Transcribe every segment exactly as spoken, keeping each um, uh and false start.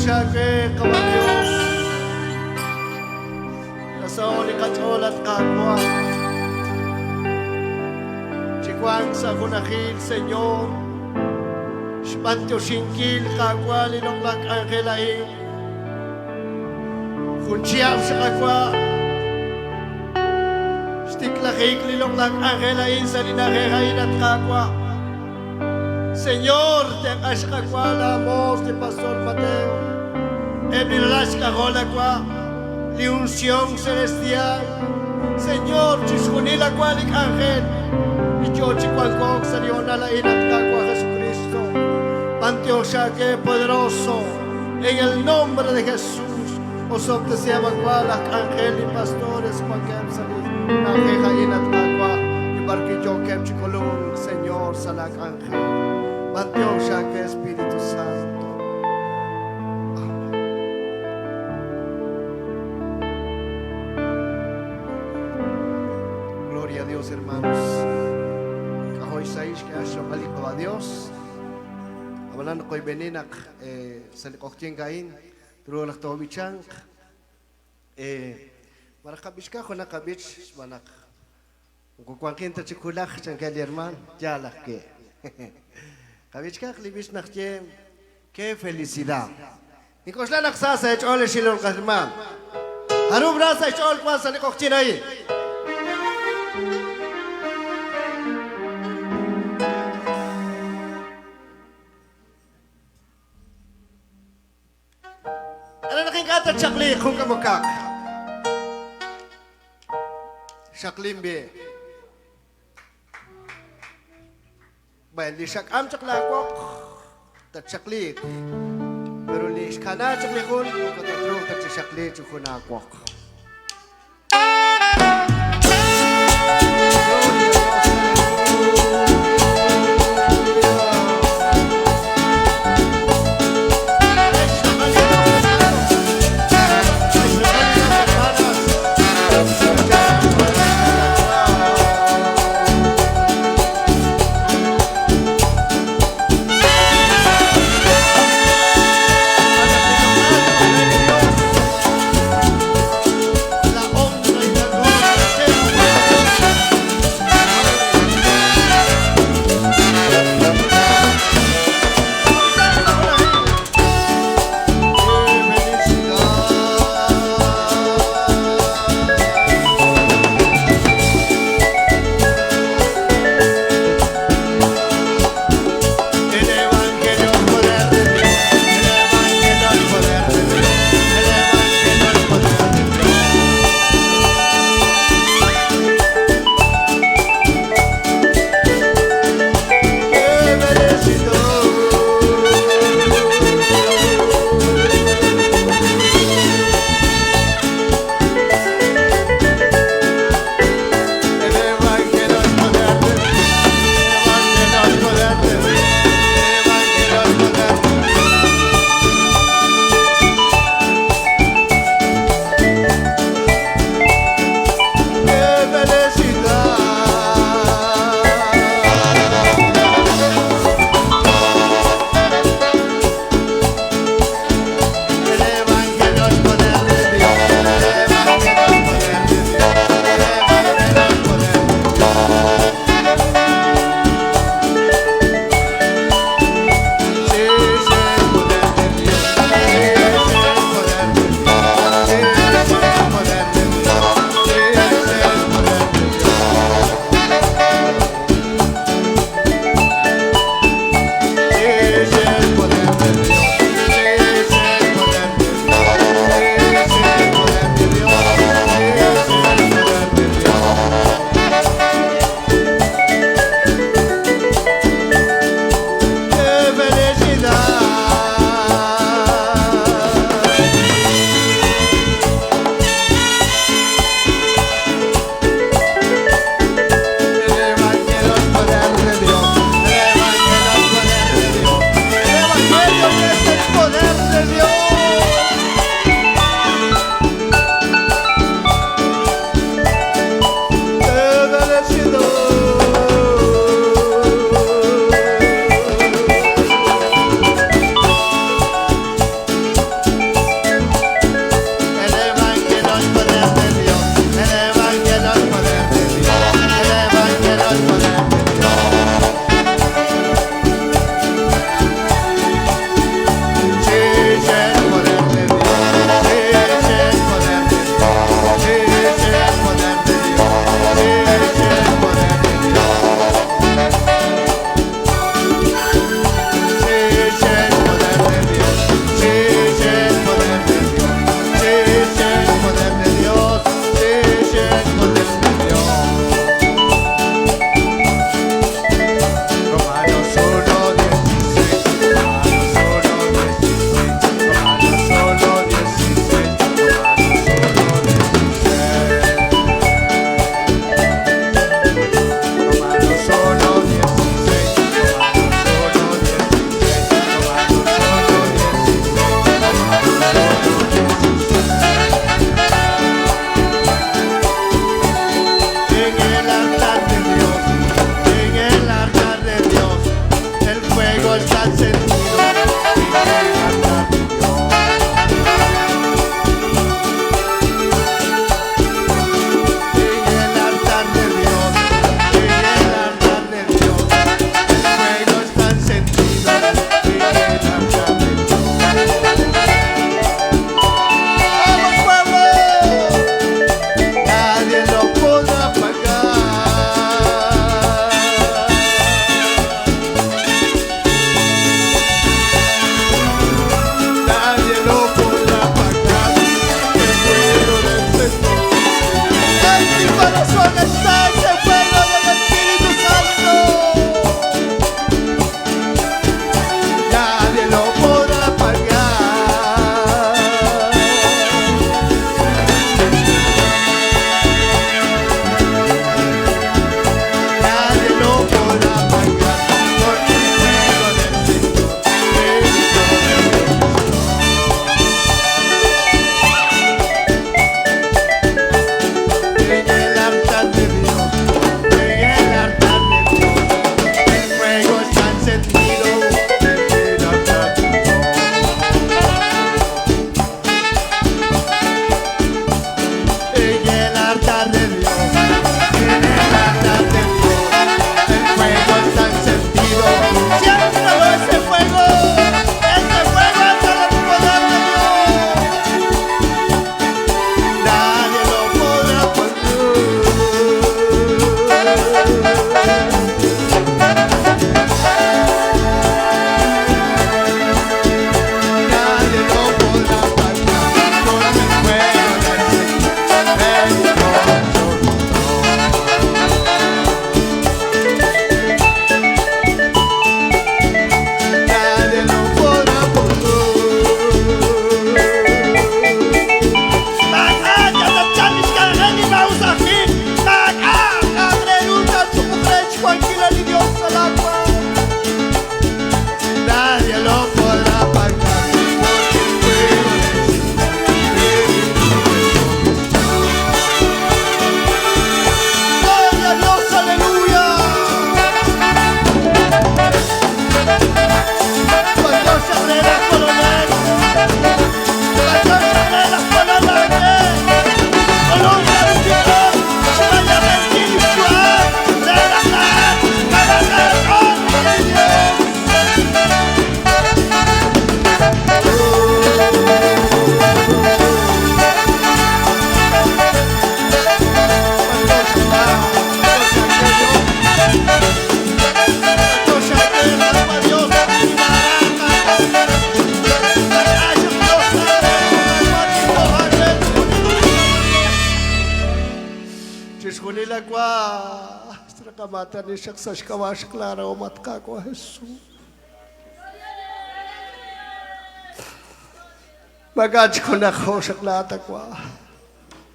Chak'e kaba' dios. Kasa'oni kach'olat kakua'. Chikuan sa' junajil señor. Xbantioxinkil kakua' li lok'laj k'anjel a'i. Jun chiab xakakua'. Xtiklajik li lok'laj k'anjel a'i sa' li na'ajej a'i nat kakua'. Señor, tek'ax kakua' la mos li pastor mateo. Eb' li ralal xk'ajol akua'. Li unción celestial. Señor, chixjunil akua' li k'anjel. Li yo'on chik kuankok sa' li o'nal a'in at kakua' jesukristo. Bantioxake poderoso. En el nombre de jesús. Osobteseb akua' laj k'anjel li pastores kuankeb sa' li na'ajej a'in at kakua'. Li barki yo'okeb chi k'ulun señor sa' la k'anjel. Bantioxake espíritu santo. Gloria a dios hermanos. K'ajoy saix k'ax xok'alik kaba' dios. Abanan koybeni naq sa' li k'ojyin ka'in. Tru laj to bichanq. Mara kabichkaj jun naq kabich xbanaq. Kukuankin ta chik julaj chankel li herman ya'laj ke. Kabichkaj li bich naq ye ke felicidad. Ink'oxla naq sa' sa' ech'ol exilol kaherman. Jarub ra sa' ech'ol kuan sa' li k'ojchin a'i. Ara naq ink'a' ta chaklik jun k'amokak. Xaklinbi. Bueno li xak'am chaq la awoq ta chaklik. Pero li xkana chaq li jun kota truj ta chi xaklik chi jun awoq. Rilakwa, straqamatanixak sa' xk'aba'xak la'raomat kak'o jesús. Mak'an chkonakjo'xak la'atakwa.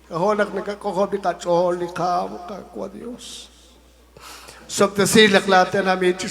Kajo'nak nakak'ojob li kach'o'ol li ka'ab kakwa dios. Sobtesilak la'atenamich'u.